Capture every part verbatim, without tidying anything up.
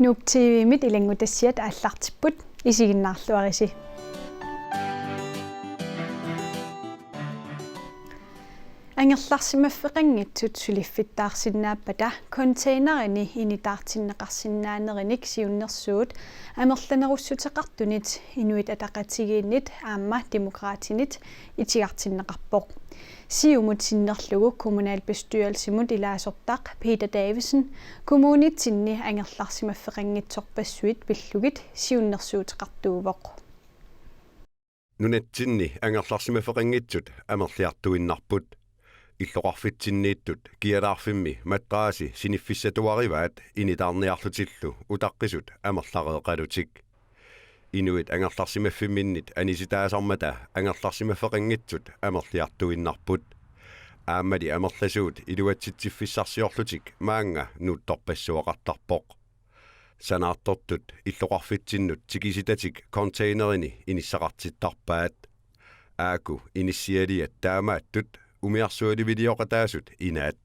Nuuk T V-mit ilanngutassiat aallartipput, isiginnaarluarisi. Angerlarsimaffeqanngitsut suliffittaarsinnaappata containerini initaartinneqarsinnaanerinik siunnersuut amerlanerussuteqartunit Inuit Ataqatigiinnit aamma Demokraatinit itigartinneqarpoq. Siumut sinnerlugu kommunalbestyrelsimut ilaasortaq Peter Davidsen kommunitsinni angerlarsimaffeqanngitsorpassuit pillugit siunnersuuteqartuuvoq. Nunatsinni angerlarsimaffeqanngitsut amerliartuinnarput. Illoqarfitsinniittut kialaarfimmi madraasi siniffissatuarivaat initaarniarlutillu utaqqisut amerlareeqalutik. Inuit angerlarsimaffimminnit anisitaasarmata angerlarsimaffeqanngitsut amerliartuinnarput. Aammali amerlasuut iluatsitsiffissarsiorlutik maannga nuuttorpassuaqartarpoq. Sanaartortut illoqarfitsinnut tikisitatik containerini inissaqartittarpaat. Aaku inissialiat taamaattut umiarsualivilioqataasut inaat.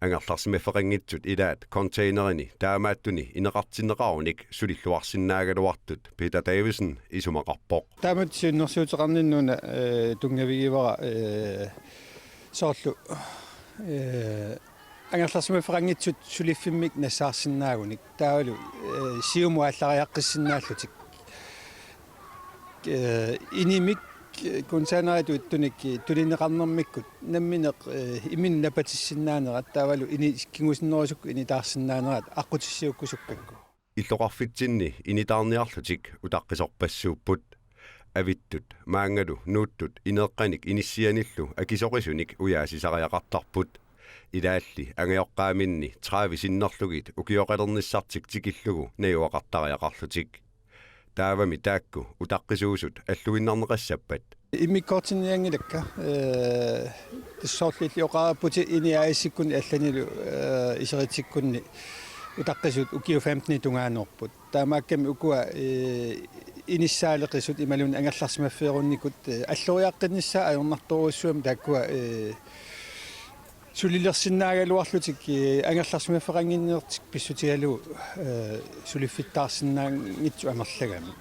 Angerlarsimaffeqanngitsut ilaat containerini taamaattuni ineqartinneqarunik sulilluarsinnaagaluartut Peter Davidsen isumaqarpoq. Taamatut siunnersuuteqarninni una, eh, tunngavigivara, eh, soorlu, eh, angerlarsimaffeqanngitsut suliffimmik nassaarsinnaagunik. Taavalu, eh, siumut aallariaqqissinnaallutik. Eh, inimik, eh, containeritut ittunik, eh, tunineqarnermikkut nammineq, eh, imminut napatissinnaanerat taavalu ini-, kingusinnerusukkut initaarsinnaanerat aqqutissiuukkusukkakku. Illoqarfitsinni initaarniarlutik utaqqisorpassuupput. Avittut maanngalu nuuttut ineeqqanik inissianillu akisoqisunik ujaasisariaqartarput. Ilaalli angajoqqaaminni tredive sinnerlugit ukioqalernissartik tikillugu najugaqartariaqarlutik. Taavami taakku utaqqisuusut alluinnarneqassappat. Immikkoortinnianngilakka, eh, tassa soorlu illit oqarputit INI A/S-ikkunni allanilu, eh, iseritsikkunni utaqqisut ukiut femtenit tungaanut. Taamaakkami ukua, eh, inissaaleqisut imaluunniit angerlarsimaffeerunnikut, eh, alloriaqqinnissaat ajornartorujussuugami taakkua, eh, sulilersinnaagaluarlutik, eh, angerlarsimaffeqannginnertik pissutigalugu, eh, suliffittaarsinnaanngitsut amerlagami.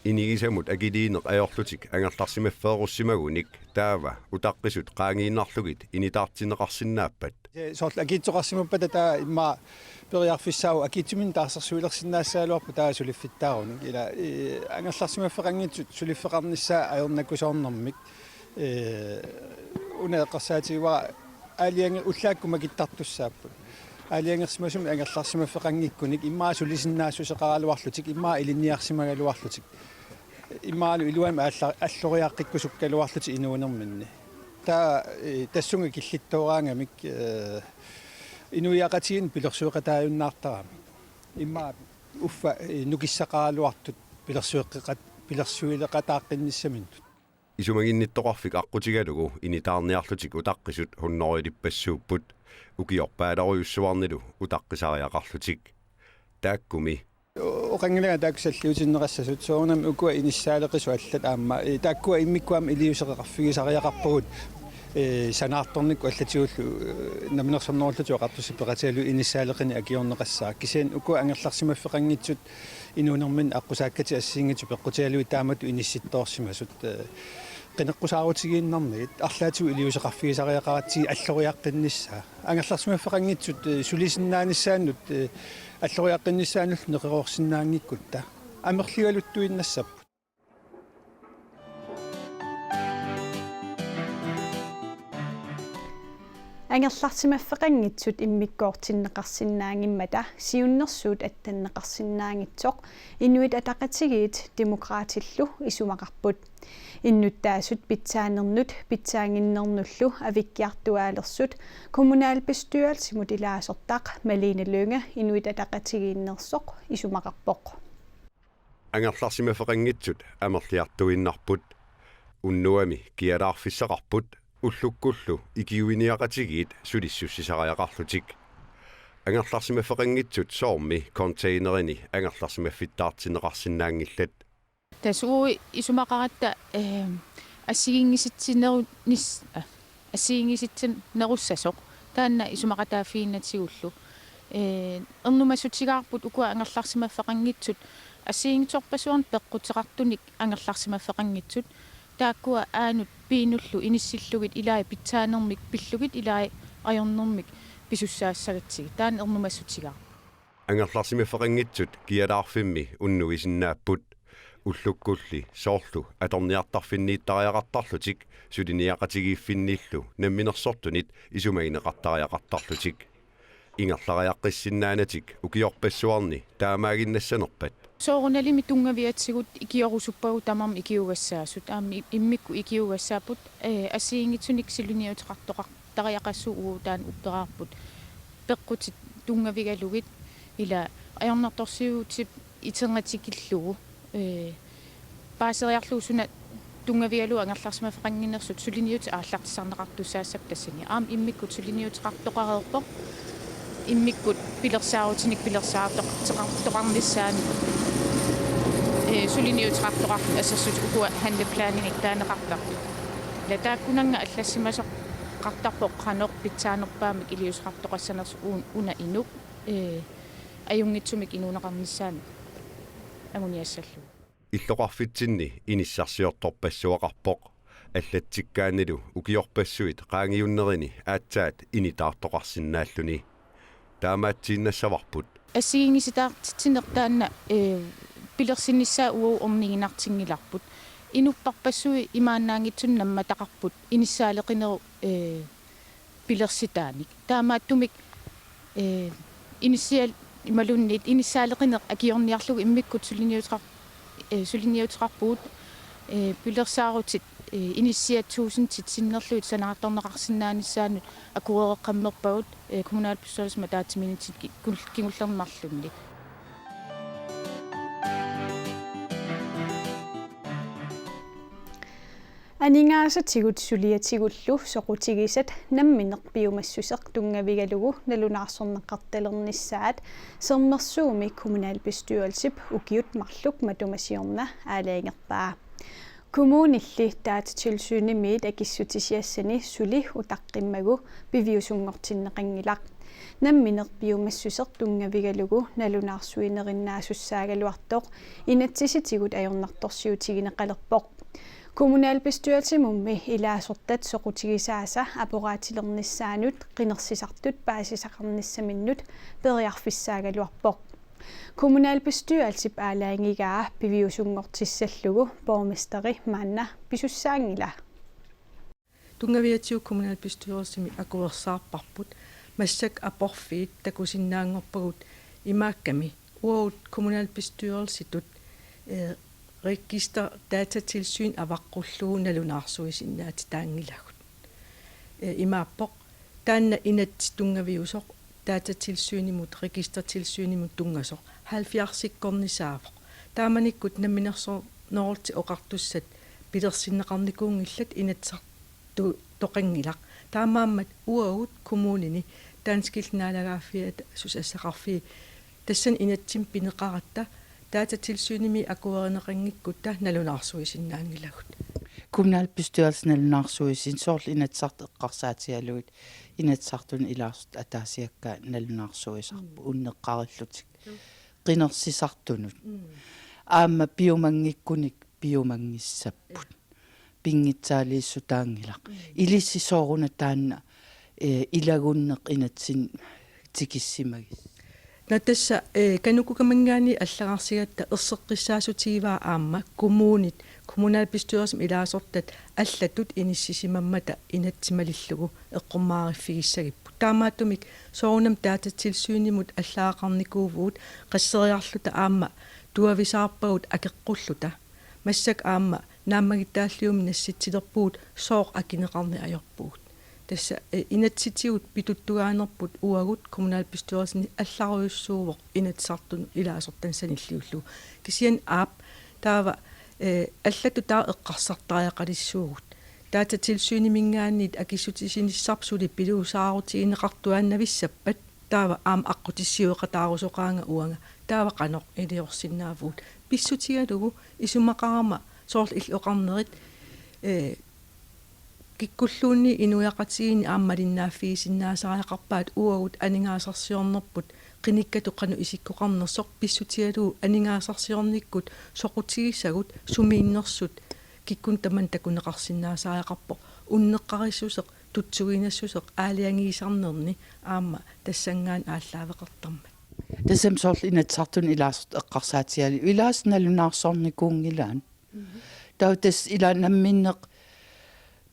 Inigisamut akiliineq ajorlutik angerlarsimaffeerussimagunik taava utaqqisut qaangiinnarlugit initaartinneqarsinnaappat. Soorlu akiitsoqarsimappata taava immaqa periarfissaavoq akiitsuminnik taarsersuilersinnaassagaluarpoq taava suliffittaarunik. Ila, eh, angerlarsimaffeqanngitsut suliffeqarnissaat ajornakusoornermik. Eh, una eqqarsaatigivara aalajange-, ullaakkut makittartussaapput. Aalajangersimasumik angerlarsimaffeqanngikkunik immaqa sulisinnaassuseqaraluarlutik, immaqa ilinniarsimagaluarlutik. Immaqalu iluamik aalla-, alloriaqqikkusukkaluarlutik inuunerminni. Taava, eh, tassunga killittooraangamik, eh, inuiaqatigiinni pilersueqataajunnaartaramik. Immaqa uffa, eh, nukissaqaraluartut pilersueqqeqat-, pilersuileqataaqqinnissaminut. Isumaginnittoqarfik aqqutigalugu initaarniarlutik utaqqisut hunnorujorpassuupput ukiorpaalorujussuarnilu utaqqisariaqarlutik. Taakkumi. Oqanngilanga taakku salliutinneqassasut soorunami ukua inissaaleqisut allat aamma, eh, taakkua immikkut aamma iliuuseqarfigisariaqarpagut, eh, sanaartornikkut allatigullu, eh, Namminersornerullutik Oqartussat peqatigalugit inissaaleqineq akiorneqassaaq. Kisianni ukua angerlarsimaffeqanngitsut inuunerminni aqqusaakkatik assigiinngitsut peqqutigalugit taamatut inissittoorsimasut, eh, qineqqusaarutigiinnarnagit arlaatigut iliuuseqarfigisariaqaratsigit alloriaqqinnissaa. Angerlarsimaffeqanngitsut, eh, sulisinnaanissannut, eh, alloriaqqinnissannullu neqeroorsinnaanngikkutta amerligaluttuinnassapput. Angerlarsimaffeqanngitsut immikkoortinneqarsinnaanngimmata siunnersuut attanneqarsinnaanngitsoq Inuit Ataqatigiit Demokraatillu isumaqarput. Innuttaasut pitsaanernut pitsaannginnernullu avikkiartuaalersut kommunalbestyrelsimut ilaasortaq Malene Lynge Inuit Ataqatigiinneersoq isumaqarpoq. Angerlarsimaffeqanngitsut amerliartuinnarput. Unnuami kialaarfissaqarput ullukkullu ikiuiniaqatigiit sulissussisariaqarlutik. Angerlarsimaffeqanngitsut soormi containerini angerlarsimaffittaartinneqarsinnaanngillat. Tassa uagut isumaqaratta, eh, assigiinngisitsinneru-, nis-, ah, assigiinngisitsinnerussasoq taanna isumaqataaffiginnatigullu, Ee, ernumassutigaarput ukua angerlarsimaffeqanngitsut assigiinngitsorpassuarnik peqquteqartunik angerlarsimaffeqanngitsut. Taakkua aanut piinullu inissillugit ilai pitsaanermik pillugit ilai ajornermik pisussaassagatsigit. Taanna ernumassutigaarput. Angerlarsimaffeqanngitsut kialaarfimmi unnuisinnaapput. Ullukkulli soorlu atorniartarfinniittariaqartarlutik suliniaqatigiiffinnillu namminersortunit isumagineqartariaqartarlutik. Ingerlariaqqissinnaanatik ukiorpassuarni taamaaginnassanerpat. Soorunalimi tunngaviatigut ikiorusuppagut tamarmik ikiugassaasut. Aamma i-, immikkut ikiugassaapput, ee, assigiinngitsunik suliniuteqartoqartariaqassuugut taanna upperaarput. Peqqutit tunngavigalugit ila ajornartorsiutip iternga tikillugu, ee, paaseriarlugu suna tunngavigalugu angerlarsimaffeqannginnersut suliniutit aallartissarneqartussaassappat tassani. Aamma immikkut suliniuteqartoqareerpoq. Immikkut pilersaarutinik pilersaartoq-, teqartoqarnissaanut, ee, suliniuteqartoqartut assersuutit ukua handleplaninik taaneqartartut. Ila taakkunannga allassimasoqartarpoq qanoq pitsaanerpaamik iliuuseqartoqassanersoq uun-, una inuk, ee, ajunngitsumik inuuneqarnissaanut anguniassallugu. Illoqarfitsinni inissarsiortorpassuaqarpoq. Allatsikkaannilu ukiorpassuit qaangiunnerini aatsaat initaartoqarsinnaalluni. Taamaatsiinnassavarput. Assigiinngisitaartitsineq taanna, ee, pilersinnissaa uagut orniginartinngilarput. Inupparpassuit imaannaanngitsunik nammataqarput inissaaleqinerup, ee, pilersitaanik. Taamaattumik, ee, inissial-, imaluunniit inissaaleqineq akiorniarlugu immikkut suliniuteqar-, ee, suliniuteqarpugut, ee, pilersaarutit, ee, inissiat tuusintit sinnerlugit sanaartorneqarsinnaanissaannut akuereqqammerpagut, ee, kommunalbestyrelsimi ataatsimiinnermut ki-, kul-, kingullerni marlunni. Aningaasatigut suliatigullu soqutigisat nammineq piumassuseq tunngavigalugu nalunaarsorneqartalernissaat Sermersuumi kommunalbestyrelsip ukiut marluk matuma siorna aalajangerpaa. Kommunilli Datatilsynimiit akissutisiassani suli utaqqimmagu piviusunngortinneqanngilaq. Nammineq piumassuseq tunngavigalugu nalunaarsuinerinnaasussaagaluartoq inatsisitigut ajornartorsiutigineqalerpoq. Kommunalbestyrelsimummi ilaasortat soqutigisaasa aporaatilernissaanik qinersisartut paasisaqarnissaminnut periarfissaagaluarpoq. Kommunalbestyrelsip aalajangigaa piviusunngortissallugu borgmesteri maanna pisussaanngilaq. Tunngaviatigut kommunalbestyrelsimi akuersaarparput massakkut aporfiit takusinnaanngorpagut imaakkami uagut kommunalbestyrelsitut, ee, register datatilsyn avaqqullugu nalunaarsuisinnaatitaanngilaagut. Ee, imaappoq taanna inatsit tunngaviusoq Datatilsynimut registertilsynimut tunngasoq halvfjerdsikkornisaavoq. Taamanikkut namminersornerullutik oqartussat pilersinneqarnikuunngillat Inatsisartut toqanngilaq. Taamaammat uagut kommunini danskillu naalagaaffiata susassaqarfiit tassani inatsimmi pineqaratta Datatilsynimi akuerineqanngikkutta nalunaarsuisinnaanngilagut. Kommunalbestyrelsen nalunaarsuisin soorlu Inatsisartut eqqarsaatigalugit Inatsisartuni ilaasortat ataasiakkaat nalunaarsuisarput. Mm. Unneqqarillutik. Mm. Qinersisartunut. Mm. Aamma piumanngikkunik piumanngissapput. Mm. Pinngitsaaliissutaanngilaq. Mm. Ilissi sooruna taanna, ee, ilagunneq inatsit tikissimagis. Naa tassa, ee, KANUKOKA-minngaanniit allagarsigatta erseqqissaassutigaa aamma kommunit, kommunalbestyrelsimi ilaasortat allatut inissisimammata inatsit malillugu eqqummaariffigissagipput. Taamaattumik soorunami Datatilsynimut allaqqaarnikuuvugut qasseriarluta aamma tuavisaarpagut akeqqulluta. Massakkut aamma naammagittaalliummi nassitsilerpugut sooq akineqarneq ajorpugut. Tassa, eh, inatsisitigut pituttugaanerput uagut kommunalbestyrelsini allarujussuuvoq Inatsisartunut ilaasortanik sanilliullugu. Kisianni aap taava, eh, allatut taava eqqarsartariaqalissuugut. Datatilsyniminngaanniit akissutissinissamut suli piluusaarutigineqartuaannavissappat taava aamma aqqutissiueqataarusoqaanga uanga. Taava qanoq iliorsinnaavugut. Pissutigalugu isumaqarama soorlu illit oqarnerit, eh, Kikkulluunniit inuiaqatigiinni aamma malinnaaffigisinnaasariaqarpaat uagut aningaasarsiornerput qinikkatut qanoq isikkoqarnersoq pissutigalugu aningaasarsiornikkut soqutigisagut sumiinnersut kikkunnut tamanut takuneqarsinnaasariaqarpoq unneqqarissuseq tutsuiginassuseq aalajangiisarnerni aamma tassanngaannaq aallaaveqartarmat. Tassami soorlu Inatsisartuni ilaasortat eqqarsaatigalugu ilaasa nalunaarsornikuunngilaat. Taava tassa ila namminneq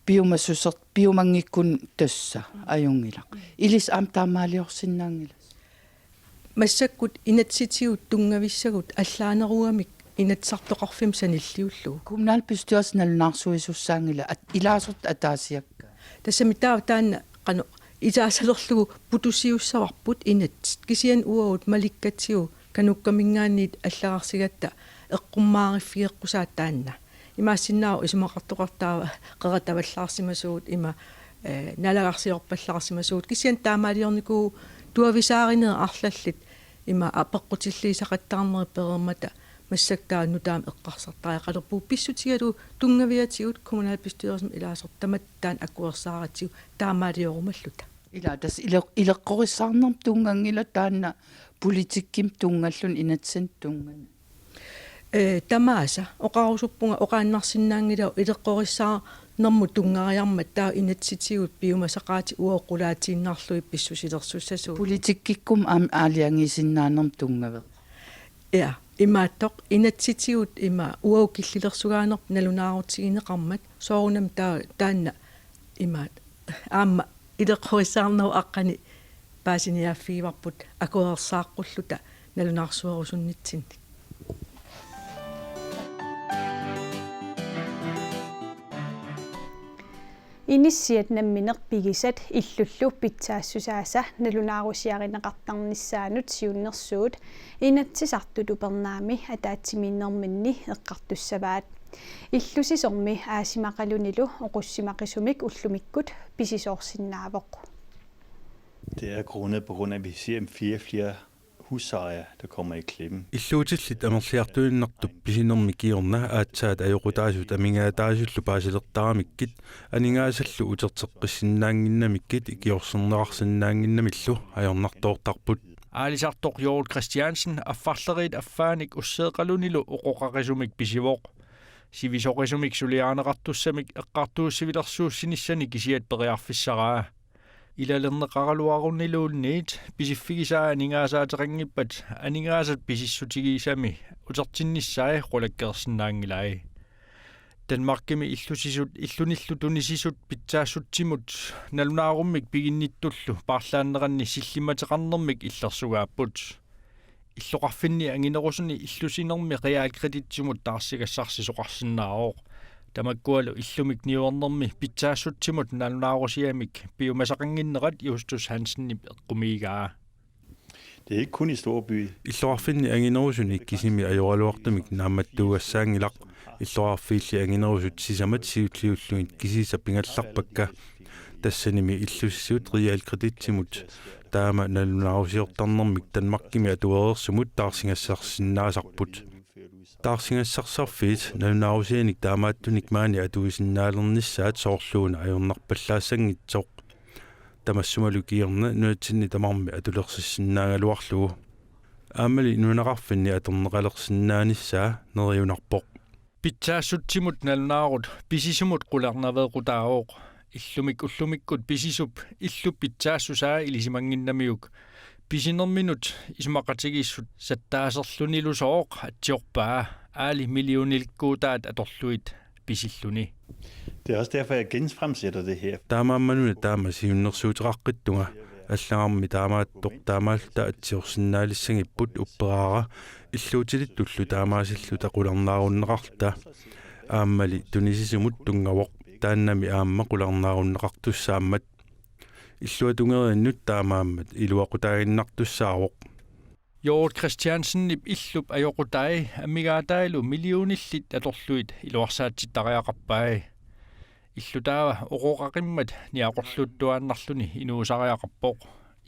piumassuseq piumanngikkuni tassa ajunngilaq. Ilissi aamma taamaaliorsinnaanngilaat. Massakkut inatsisitigut tunngavissagut allaanerugamik Inatsisartoqarfimmut sanilliullugu. Kommunalbestyrelsi nalunaarsuisussaanngilaq at-, ilaasortat ataasiakkaat. Tassami taava taanna qanoq ilaasalerlugu putusiussavarput inatsit. Kisianni uagut malikkatigu Kanukkaminngaanniit allagarsigatta eqqummaariffigeqqusaat taanna. Imaassinnaavoq isumaqartoqartaava qeratavallaarsimasugut ima, eh, naalagarsiorpallaarsimasugut. Kisianni taamaaliornikuuvoq tuavisaarineq arlallit ima apeqqutilliisaqattaarnerit pereermata massakkut taava nutaamik eqqarsartariaqalerpugut pissutigalugu tunngaviatigut kommunalbestyrelsimi ilaasortat tamatta taanna akuersaaratsigu taamaaliorumalluta. Ila tassa ile-, ileqqorissaarnermut tunnganngilaq taanna politikkimut tunngalluni inatsisinut tunnganani. Eh, tamaasa oqarusuppunga oqaannarsinnaanngilagut ileqqorissaarnermut tunngariarmat taava inatsisitigut piumasaqaatit uagut qulaatiinnarlugit pissusilersussasugut. Politikkikkut aamma aalajangiisinnaanermut tunngaveq. Ja, imaattoq inatsisitigut ima uagut killilersugaanerput nalunaarutigineqarmat soorunami taa-, taanna imaat aamma ileqqorissaarnerup aqqani paasiniaaffigivarput akuersaaqqulluta nalunaarsuerusunnitsinnik. Inissiat nammineq pigisat illullu pitsaassusaasa nalunaarusiarineqartarnissaanut siunnersuut Inatsisartut upernaami ataatsimiinnerminni eqqartussavaat. Illusisormi aasimaqalunilu oqussimaqisumik ullumikkut pisisoorsinnaavoq. Det er grundet på grund af, at vi ser en flere og flere husejere, der kommer i klemme. Illuutillit amerliartuinnartup pisinermi kingorna aatsaat ajoqutaasut amigaataasullu paasilertaramikkit aningaasallu uterteqqissinnaannginnamikkit ikiorserneqarsinnaannginnamillu ajornartoortarput. Aalisartoq Joel Christiansen affarleriit affaanik usseeqalunilu oqoqaqisumik pisivoq. Sivisoqisumik suliarineqartussamik eqqartuussivilersuussinissani kisiat periarfissaraa. Ilalerneqaraluaruniluunniit pisiffigisaa aningaasaateqanngippat aningaasat pisissutigisami utertinnissaat qulakkeersinnaanngilai. Danmarkimi illusisut illunillu tunisisut pitsaassutsimut nalunaarummik piginnittullu paarlaanneranni sillimmateqarnermik illersugaapput. Illoqarfinni anginerusuni illusinermi realkreditsimut taarsigassarsisoqarsinnaavoq. Tamakkualu illumik niuernermi pitsaassutsimut nalunaarusiamik piumasaqannginnerat Justus Hansenip eqqumiigaa. Det er ikke kun i storby. Illoqarfinni anginerusuni kisimi ajoraluartumik naammattuugassaanngilaq. Illoqarfiilli anginerusut sisamat siulliullugit kisiisa pingallarpakka. Tassanimi illusisut realkreditsimut taama nalunaarusiortarnermik Danmarkimi atuereersumut taarsigassarsinnaasarput. Taarsigassarsarfiit nalunaarusianik taamaattunik maani atuisinnaalernissaat soorluuna ajornarpallaassanngitsoq. Tamassumalu kingorna nunatsinni tamarmi atulersissinnaagaluarlugu. Aammali nunaqarfinni atorneqalersinnaanissaa neriunarpoq. Pitsaassutsimut nalunaarut pisisumut qularnaveequtaavoq. Illumik ullumikkut pisisup illup pitsaassusaa ilisimannginnamiuk pisinerminut isumaqatigiissut sattaaserlunilusooq atsiorpaa aali millionilikkuutaat atorlugit pisilluni. Det er også derfor, jeg genfremsætter det her. Taamaammanuna taama siunnersuuteqaqqittunga allagarmi taamaattoq taamaalluta atsiorsinnaalissagipput upperaara illuutilittullu taamaasilluta qularnaarunneqarluta. Aammali tunisisumut tunngavoq taannami aamma qularnaarunneqartussaammat. Illuatungeriinnut taamaammat iluaqutaaginnartussaavoq. Joel Christiansenip illup ajoqutai amigaataalu millionillit atorlugit iluarsaatsittariaqarpai. Illu taava oqoqaqimmat niaqorluuttuaannarluni inuusariaqarpoq.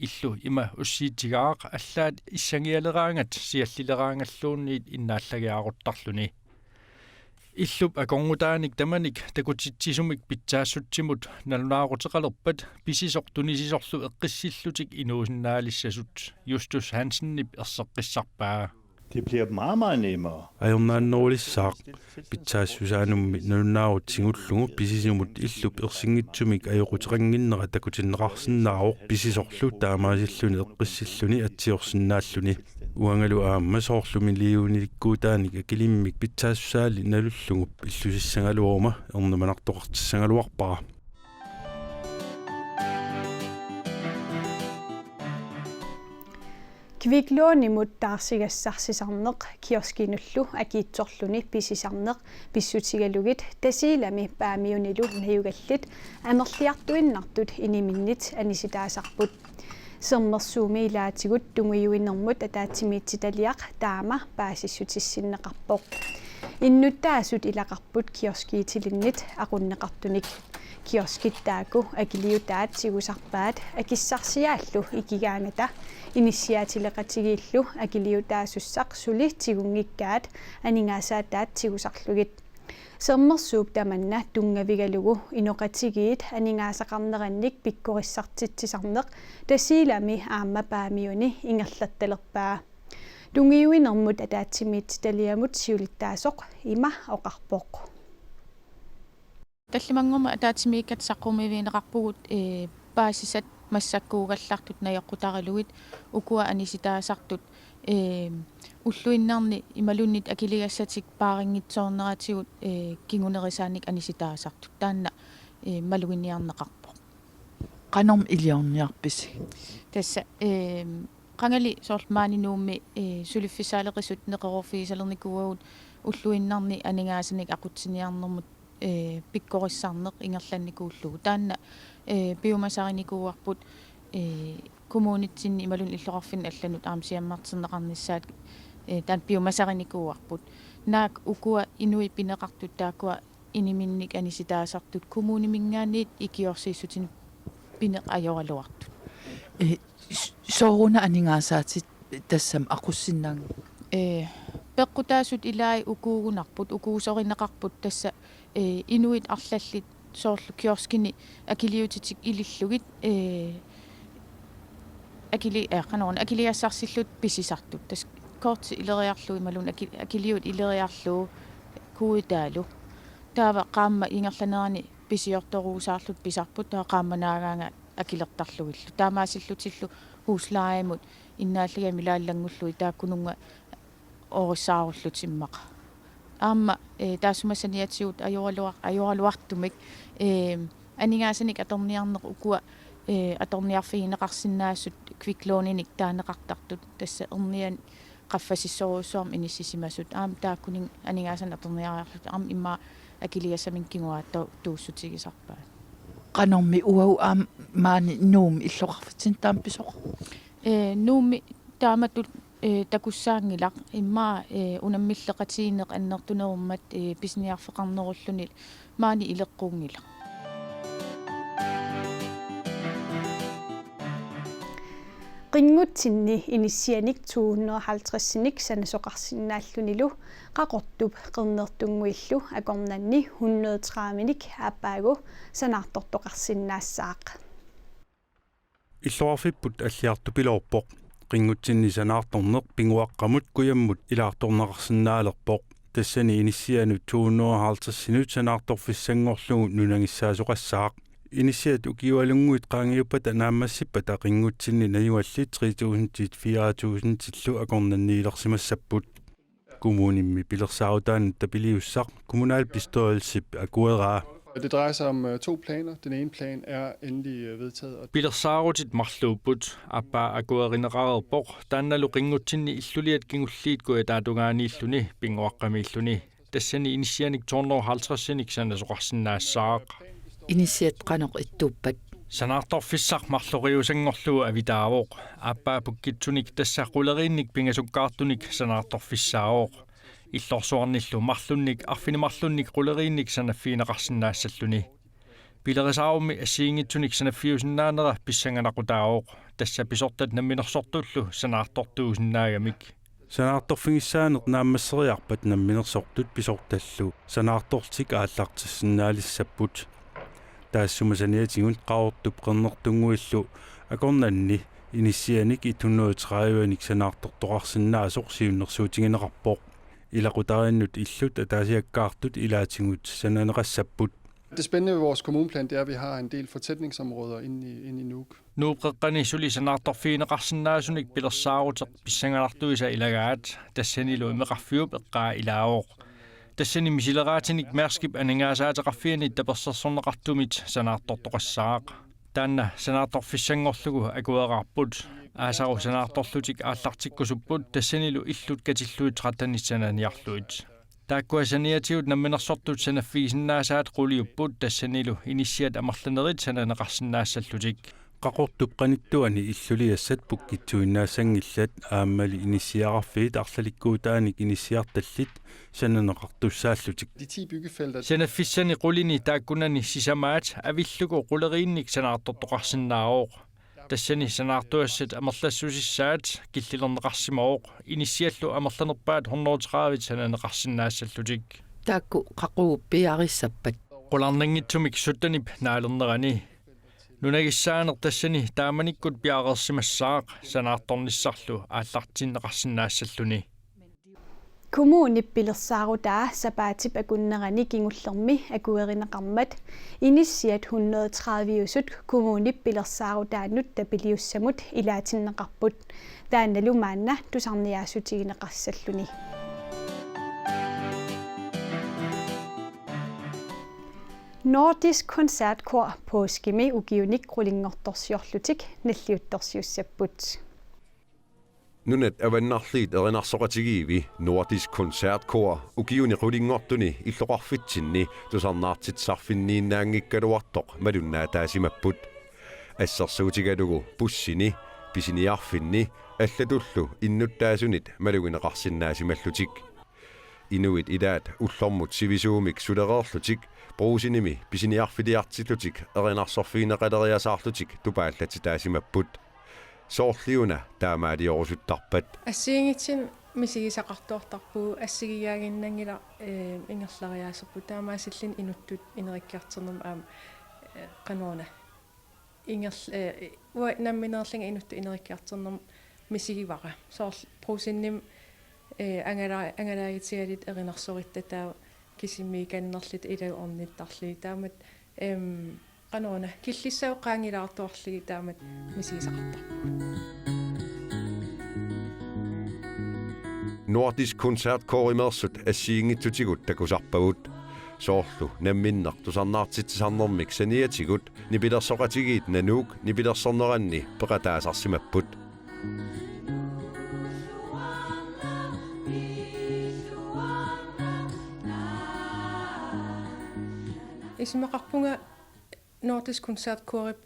Illu ima ussiitigaaq allaat issangialeraangat siallileraangalluunniit innaallagiaruttarluni. Illup akornutaanik tamanik takutitsisumik pitsaassutsimut nalunaaruteqalerpat pisisoq tunisisorlu eqqissillutik inuusinnaalissasut Justus Hansenip erseqqissarpaa. Det bliver meget, meget nemmere. Ajornaannerulissaaq. Pitsaassusaanummi nalunaarut tigullugu pisisumut illup ersinngitsumik ajoquteqannginnera takutinneqarsinnaavoq pisisorlu taamaasilluni eqqissilluni atsiorsinnaalluni. Uangalu aamma soorlu millionilikkuutaanik akilimmik pitsaassusaali nalullugu illusissagaluaruma ernumanartoqartissagaluarpara. Kviklånimut taarsigassaq sisarneq kioskinullu akiitsorluni pisisarneq pissutigalugit Tasiilami Paamiunilu najugallit amerliartuinnartut iniminnit anisitaasarput. Sermersuumi ilaatigut tungujuinermut ataatsimiititaliaq taama paasissutissinneqarpoq. Innuttaasut ilaqarput kioskiitilinnit aqunneqartunik. Kioskit taakku akiliutaat tigusarpaat akissarsiaallu ikigaangata inissiaatileqatigiillu akiliutaasussaq suli tigunngikkaat aningaasaataat tigusarlugit. Sermersuup tamanna tunngavigalugu inoqatigiit aningaasaqarnerannik pikkorissartitsisarneq Tasiilami aamma Paamiuni ingerlattalerpaa. Tungujuinermut ataatsimiititaliamut siulittaasoq ima oqarpoq. Tallimanngormat ataatsimiikkatta saqqummiivigineqarpugut, ee, paasisat massakkuugallartut najoqqutaralugit ukua anisitaasartut, ee, ulluinnarni imaluunniit akiligassatik paarinngitsoorneratigut, ee, kingunerisaanik anisitaasartut. Taanna, ee, maluginiarneqarpoq. Qanormi iliorniarpisi? Tassa, ee, qangali soorlu maani Nuummi, ee, suliffissaaleqisut neqeroorfigisalernikuuagut ulluinnarni aningaasanik aqutsiniarnermut, ee, pikkorissarneq ingerlannikuullugu. Taanna, ee, piumasarinikuuarput, ee, kommunitsinni imaluunniit illoqarfinni allanut aamma siammarterneqarnissaat, ee, taanna piumasarinikuuarput. Naak ukua inuit pineqartut taakkua iniminnik anisitaasartut kommuniminngaanniit ikiorsiissutinik pineq ajoraluartut. Ee, s-, sooruna aningaasaatit tassami aqussinnaanngilatit? Ee, peqqutaasut ilaat ukuugunarput, ukuusorineqarput tassa, ee, inuit arlallit soorlu kioskini akiliutitik ilillugit, ee, akili-, ee, qanoruna, akiligassarsillutik pisisartut. Tassa korti ileriarlugu imaluunniit aki-, akiliut ileriarlugu kooditaalu. Taava qaammat ingerlanerani pisiortoruusaarlutik pisarput, taava qaammat naagaanga akilertarlugillu. Taamaasillutillu huslejemut innaallagamik ilaallanngullugu taakkununnga oorissaarullutik immaqa. Aamma, ee, taassuma saniatigut ajoraluar-, ajoraluartumik, ee, aningaasanik atorniarneq ukua, ee, atorniarfigineqarsinnaasut kviklåninik taaneqartartut, tassa ernianik qaffasissorujussuarmik inissisimasut, aamma taakkuninnga aningaasanik atorniariarlutik aamma immaqa akiligassaminnik kinguaattoq tuussutigisarpaat. Qanormi uagut aamma maani Nuummi illoqarfitsinni taama pisoqarpa? Ee, Nuummi taamatut, ee, takussaanngilaq, immaqa, ee, unammilleqatigiinneq annertunerummat, ee, pisiniarfeqarnerulluni maani ileqquunngilaq. Qinngutsinni inissianik to hundrede og halvtredsinik sanasoqarsinnaallunilu Qaqortup Qernertunnguillu akornanni hundrede tredivenik aappaagu sanaartortoqarsinnaassaaq. Illoqarfipput alliartupiloorpoq. Qinngutsinni sanaartorneq Pinguaqqamut kujammut ilaartorneqarsinnaalerpoq. Tassani inissianut to hundrede og halvtredsinut sanaartorfissanngorlugu nunagissaasoqassaaq. Inissiat ukiualunnguit qaangiuppata naammassippata qinngutsinni najugallit tre tusindit fire tusindillu akornanniilersimassapput. Kommunimmi pilersaarutaannut tapiliussaq kommunalbestyrelsip akueraa. Det drejer sig om øh, to planer. Den ene plan er endelig øh, vedtaget. Og Pilersaarutit marluupput, aappaa akuerineqareerpoq, taannalu qinngutsinni illuliat kingulliit kujataatungaaniilluni Pinguaqqamiilluni. Tassani inissianik to hundrede og halvtredsinik sanasoqarsinnaassaaq. Inissiat qanoq ittuuppat? Sanaartorfissaq marloriusanngorlugu avitaavoq. Aappaa pukkitsunik tassa quleriinnik pingasukkaartunik sanaartorfissaavoq. Illorsuarnillu marlunnik arfineq-marlunnik quleriinnik sanaffigineqarsinnaassalluni. Pilerisaarummi assigiinngitsunik sanaffiusinnaanera pissanganaqutaavoq. Tassa pisortat namminersortullu sanaartortuusinnaagamik. Sanaartorfigissaaneq naammasseriarpat namminersortut pisortallu sanaartorlutik aallartissinnaalissapput. Taassuma saniatigut Qaqortup Qernertunnguillu akornanni inissianik et hundrede tredive-nik sanaartortoqarsinnaasoq siunnersuutigineqarpoq. Ilaqutariinnut illut ataasiakkaartut ilaatigut sananeqassapput. Det spændende ved vores kommuneplan, det er, at vi har en del fortætningsområder inde i, inde i Nuuk. Nuup Qeqqani suli sanaartorfigineqarsinnaasunik pilersaaruteq pissanganartuisa ilagaat, tassanilu imeqarfiup eqqaa ilaavoq. Tassani misileraatinik Mærskip aningaasaateqarfianit tapersersorneqartumit sanaartortoqassaaq. Taanna sanaartorfissanngorlugu akueraarput. Aasaru sanaartorlutik aallartikkusupput, tassanilu illut katillugit trettenit sananiarlugit. Taakkua saniatigut namminersortut sanaffigisinnaasaat quliupput, tassanilu inissiat amerlanerit sananeqarsinnaassallutik. Qaqortup qanittuani illuliassat pukkitsuinnaassanngillat, aammali inissiaqarfiit arlalikkuutaanik inissiartallit sananeqartussaallutik. De ti byggefelter. Sanaffissani qulini taakkunani sisamaat avillugu quleriinnik sanaartortoqarsinnaavoq. Tassani sanaartugassat amerlassusissaat killilerneqarsimavoq, inissiallu amerlanerpaat hundrede tredive sananeqarsinnaassallutik. Taakku qaqugu piiarissappat? Qularnanngitsumik syttenip naalernerani. Nunagissaaneq tassani taamanikkut piareersimassaaq sanaartornissarlu aallartinneqarsinnaassalluni. Kommunip pilersaarutaa sapaatip akunnerani kingullermi akuerineqarmat inissiat hundrede tredive-usut kommunip pilersaarutaannut tapiliussamut ilaatinneqarput, taannalu maanna tusarniaassutigineqassalluni. Nordisk Koncertkor påskimi ukiunik qulinngortorsiorlutik nalliuttorsiussapput. Nunat avannarliit erinarsoqatigiivi Nordisk Koncertkor ukiuni qulinngortuni illoqarfitsinni tusarnaartitsisarfinniinnaanngikkaluartoq malunnaataasimapput. Assersuutigalugu bussini, pisiniarfinni allatullu innuttaasunit malugineqarsinnaasimallutik. Inuit ilaat ullormut sivisuumik sulereerlutik Brugsenimi pisiniarfiliartillutik erinarsorfigineqaleriasaarlutik tupaallatitaasimapput. Soorliuna taamaaliorusuttarpat. Assigiinngitsunik misigisaqartuartarpugut, assigiiaaginnanngilaq, eh, ingerlariaaserput, taamaasilluni inuttut inerikkiartornermut aamma, eh, qanoruna. Ingerl-, eh, uanga nammineerlunga inuttut inerikkiartornermut misigivara. Soorlu Brugsenimi, eh, angala-, angalaagitigaluta erinarsorujuttut taava kisimiikannerluta ilagut ornittarlugit. Taamatut, em, qanoruna, killissavut qaangilaartuarlugit taamatut misigisaqartarpugut. Nordisk Koncertkorimeersut assigiinngitsutigut takusarpagut. Soorlu namminneq tusarnaartitsisarnermik saniatigut nipilersoqatigiit Nanook nipilersorneranni peqataasarsimapput. Isumaqarpunga Nordisk Koncertkorip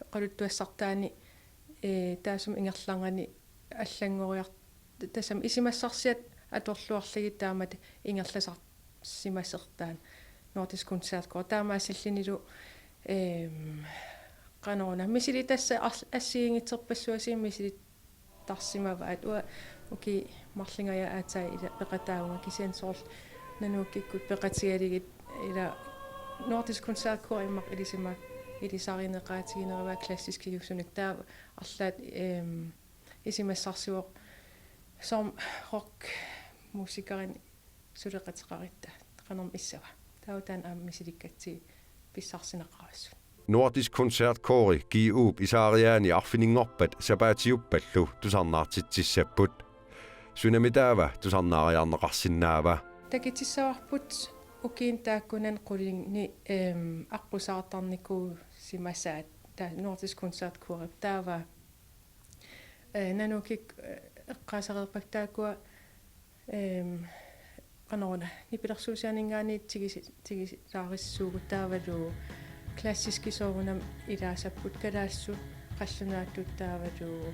oqaluttuassartaani, eh, taassuma ingerlanerani allanngoriar-, tassami isumassarsiat atorluarlugit taamatut ingerlasarsimasoq taanna Nordisk Koncertkor. Taamaasillunilu, ehm, qanoruna, misilittagassat ar-, assigiinngitsorpassuarnik misili- tarsimavaat. Uanga ukiut marluk aatsaat ila peqataavunga, kisianni soorlu Nanookikkut peqatigalugit ila Nordisk Koncertkor immaqa ilisima-, ilisarineqaatiginerivaa klassiskiusunik, taava arlaat, ehm, isumassarsivoq soorlu rockmusikerinik suleqateqarutta qanormi issava. Taava taanna aamma misilikkatsigit pissarsisinneqarassaaq. Nordisk Koncertkori G U-p isaariaani arfininngorpat sapaatiuppallu tusarnaartitsissapput. Sunami taava tusarnaariarneqarsinnaava? Takutissavarput ukiuni taakkunani qulinni, ehm, aqqusaartarnikuusimasaat, taava Nordisk Koncertkorip taava, eh, Nanookik, eh, eqqaasareerpakka taakkua, ehm, qanoruna, nipilersuusianinngaanniit tigisi-, tigisaarissuugut, taavalu klassiskit soorunami ilaassapput, kalaallisut, qallunaatut taavalu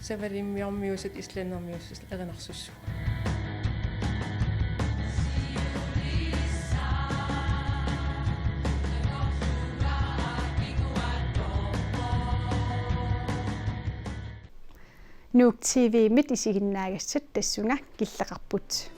savalimmiormiusut, islandermiusut erinarsussaapput. Nuuk T V-mit isiginnaagassat tassunga killeqarput.